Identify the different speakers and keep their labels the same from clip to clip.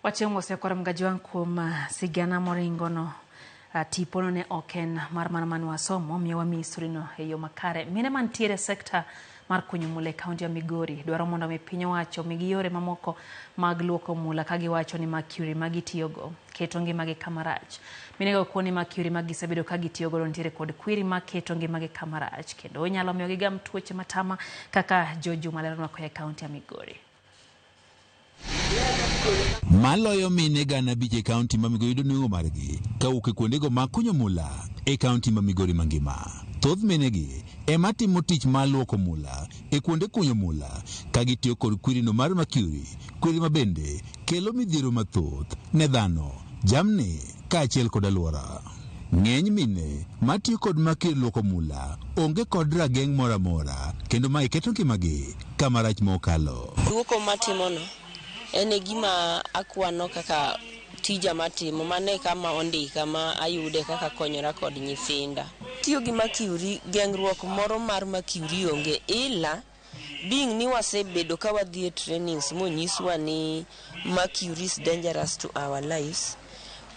Speaker 1: Wachieng' osekoro Mgajwang' kuom sigana moringono. Tipono ne ok en mar mana mane wasomo, miyo wamiyi storino e yo makare. Mine mantiere e sekta mar kunyo mula e kaunti ya Migori dwaro mondo mi piny owacho omigi yore mamoko mag luoko mula ka giwacho ni mercury ma gitiyogo keto ngimagi kama rach. Minego koni mercury ma gisebedo ka gitiyo godo nitiere kod kwiri ma keto ngimagi kama rach kendo onyalo miyo gigam tuoche matama kaka Joe Juma leronwa koa e kaunti ya Migori.
Speaker 2: Maloyo mine 5,000 e kaunti ma Migori yudo nweng'o margi kawuok e kuondego mag kunyo mula e kaunti ma Migori mangima. Thoth minegi ema timo tich mar luoko mula e kuonde kunyo mula ka gitiyo kod kwirino mar mercury, kwiri ma bende kelo midhiero mathoth ne dhano, jamni kaachiel kod alwora. Ng'eny mine matiyo kod mercury luoko mula onge kod rageng' moro amora kendo mae keto ngimagi kama rach mokalo.
Speaker 3: Luoko matimono en e gima akwano kaka tija matimo, mano e kama ondika ma ayude kaka konyora kod nyithinda. Tiyo gi mercury, geng'ruok moro mar mercury onge ila being ni wasebedo ka wadhi e trainings monyiswa ni mercury is dangerous to our lives.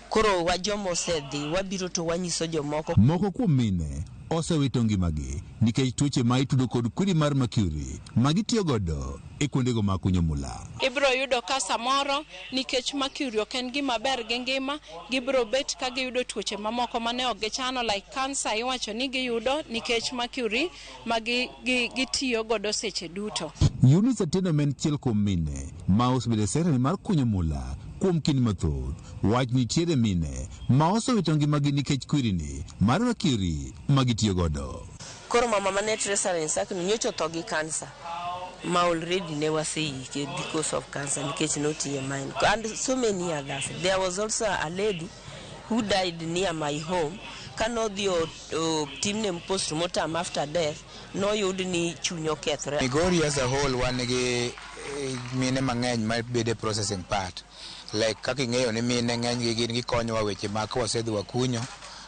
Speaker 3: Koro wa joma osedhi wabiro to wanyiso jomoko.
Speaker 2: Moko kuom mine osewito ngimagi nikech tuoche ma itudo kod kwiri mar mercury ma gitiyo godo e kuondego mag kunyo mula.
Speaker 4: Ibiro yudo ka samoro nikech mercury ok en gima ber gi ngima, gibiro bet ka giyudo tuoche mamoko mane ok gichano like cancer iwacho ni giyudo nikech mercury ma gitiyo godo seche duto.
Speaker 2: Eunice Atieno ma en achiel kuom mine ma osebedo e sekta mar kunyo mula kuom kinde mathoth wach nitiere mine ma osewito ngimagi nikech kwirini mar mercury ma gitiyo godo.
Speaker 3: Koro mama mane treasurer Nsakni nyocha otho gi cancer ma already ne waseike because of cancer nikech notiyo e mine and so many others. There was also a lady who died near my home kanodhi otimne postmortem after death noyud ni chuny okethore.
Speaker 5: Migori as a whole wan gi mine mang'eny mabedo e processing part like kaka ing'eyo ni mine ng'eny gi gin gikonyowa weche mag ka wasedhi wakunyo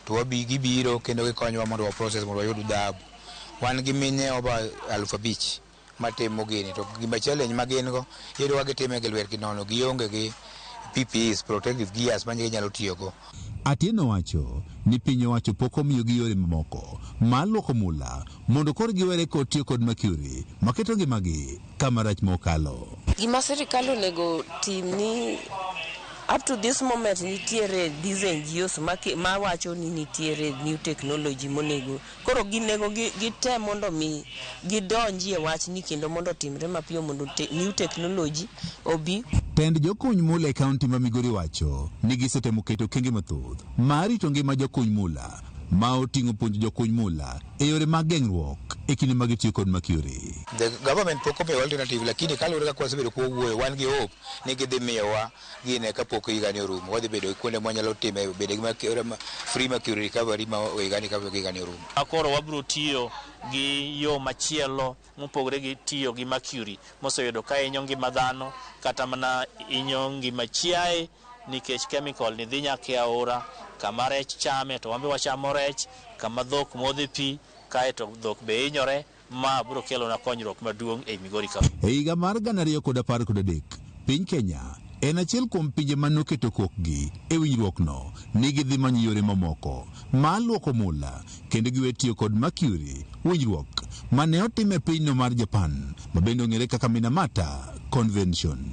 Speaker 5: to wabi gibiro kendo gikonyowa mondo wa process mondo wayud dhahabu. Wan gi mine over 5,000 matimo gini to gima challenge ma gin go iyudo ka gitime gi lwetgi nono gionge gi PPEs protective gears ma ginyalo tiyogo.
Speaker 2: Atieno wacho ni piny owacho pok omiyogi yore mamoko mar luoko mula mondo koro giwere kod tiyo kod mercury maketo ngimagi kama rach mokalo.
Speaker 3: Gima sirikal onego tim ni up to this moment nitiere these NGOs mawacho ni nitiere new technology monego koro ginego gitem mondo mi gidonjie wachni kendo mondo otimre mapiyo mondo new technology obi.
Speaker 2: Tend jokuny mula e kaunti ma Migori wacho ni gisetemo keto okenge mathoth mar rito ngima jokuny mula ma oting'o puonjo jokuny mula e yore mag geng'ruok e kinde ma gitiyo kod mercury.
Speaker 5: The government pok omiyowa alternative lakini kaluwore kaka wasebedo ka wawuoyo wan gi hope ni gidhi miyowa gine kapok higani orumo. Wadhi bedo gi kuonde mwanyalo time bede gi free mercury recovery ma higani kapok higani orumo.
Speaker 6: Koro wabiro tiyo gi yo machielo mopogore gi tiyo gi mercury moseyudo ka hinyo ngima dhano kata mana hinyo ngima chiaye nikech chemical ni dhi nyaka e aora kama rech chame to wan be wachamo rech, kama dhok modhe pi kaeto dhok be hinyore ma biro kelona konyruok maduong' ei Migori ka.
Speaker 2: E higa mar 2013, piny Kenya en achiel kuom pinje manoketo kokgi e winjruokno ni gidhi manyo yore mamoko mar luoko mula kendo giwe tiyo kod mercury, winjruok mane otim e pinyno mar Japan ma bende ong'ere kaka Minamata Convention.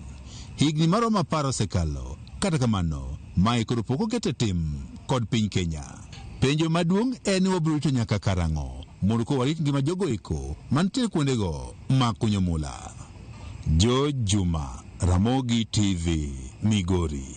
Speaker 2: Higni maromo 10 osekalo, kata kamano mae koro pok oket e tim kod piny Kenya. Penjo maduong' en ni wabiro rito nyaka karang'o mondo koro warit ngima jogo eko mantie kuondego mag kunyo mula. George Juma, Ramogi TV, Migori.